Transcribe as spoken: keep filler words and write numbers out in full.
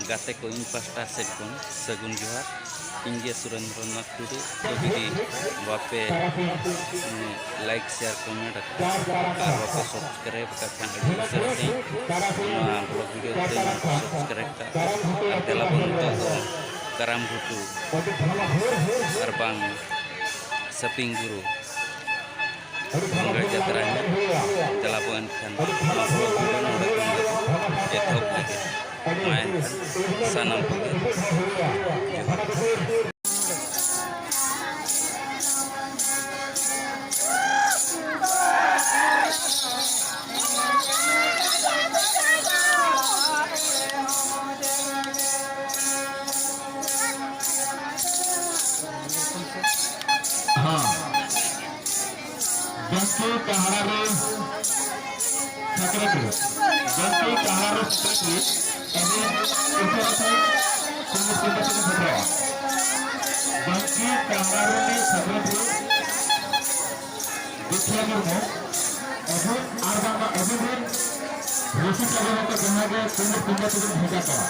ᱜᱟᱛᱮ ᱠᱚ, ᱤᱧ ᱯᱟᱦᱴᱟ ᱥᱮᱫ ᱠᱷᱚᱱ ᱥᱟᱹᱜᱩᱱ ᱡᱚᱦᱟᱨ᱾ ᱤᱧ ᱜᱮ ᱥᱩᱨᱮᱱᱫᱨᱚᱱᱟᱛᱷ ᱴᱩᱰᱩ᱾ ᱛᱚ ᱡᱩᱫᱤ ᱵᱟᱯᱮ, ᱩᱸ, like, share, comment ᱟᱠᱟᱫᱟ ᱟᱨ ᱵᱟᱯᱮ subscribe ᱟᱠᱟᱫ ᱠᱷᱟᱱ, ᱟᱹᱰᱤ ᱩᱥᱟᱹᱨᱟ ᱛᱮ ᱱᱚᱣᱟ vlog video ᱛᱮᱧ subscribe ᱠᱟᱜ᱾ ᱟᱨ ᱫᱮᱞᱟ ᱵᱚᱱ ᱱᱤᱛᱚᱜ ᱫᱚ ᱠᱟᱨᱟᱢ ᱜᱷᱩᱴᱩ ᱟᱨ ᱵᱟᱝ ᱥᱟᱯᱤᱝ ᱵᱩᱨᱩ ᱵᱚᱸᱜᱟ ᱡᱟᱛᱨᱟ ᱧᱮᱞ᱾ ᱫᱮᱞᱟ ᱵᱚ ᱮᱱᱠᱷᱟᱱ ᱱᱚᱣᱟ vlog video ᱱᱚᱰᱮ ᱠᱷᱚᱱ ᱜᱮᱵᱚ ᱮᱛᱚᱦᱚᱵ ᱞᱮᱜᱮ᱾ ᱢᱟ ᱮᱱᱠᱷᱟᱱ ᱥᱟᱱᱟᱢ ᱠᱚᱜᱮ ᱡᱚᱦᱟᱨ᱾ ᱦᱚᱸ᱾ ᱵᱟᱝᱠᱤ ᱠᱟᱦᱲᱟ ᱨᱮ ᱥᱮᱠᱨᱮᱴᱟᱨᱤ, ᱵᱟᱝᱠᱤ ᱠᱟᱦᱲᱟ ᱨᱮ ᱥᱮᱠᱨᱮᱴᱟᱨᱤ, ᱟᱹᱵᱤᱱ ᱩᱥᱟᱹᱨᱟ ᱛᱮ ᱠᱩᱢᱩᱴ ᱠᱩᱢᱩᱴ ᱛᱮᱵᱤᱱ ᱥᱮᱴᱮᱨᱚᱜᱼᱟ᱾ ᱵᱟᱝᱠᱤ ᱠᱟᱦᱲᱟ ᱨᱤᱱᱤᱡ ᱥᱮᱠᱨᱮᱴᱟᱨᱤ ᱫᱩᱠᱷᱤᱭᱟ ᱢᱩᱨᱢᱩ, ᱟᱹᱵᱤᱱ ᱟᱨ ᱵᱟᱝᱢᱟ ᱟᱹᱵᱤᱱ ᱨᱤᱱ ᱨᱩᱥᱤᱠᱟ ᱵᱟᱹᱵᱩ ᱠᱚ ᱡᱟᱦᱟᱸ ᱜᱮ ᱠᱩᱢᱩᱴ ᱠᱩᱢᱩᱴ ᱛᱮᱵᱤᱱ ᱵᱷᱮᱡᱟ ᱠᱚᱣᱟ᱾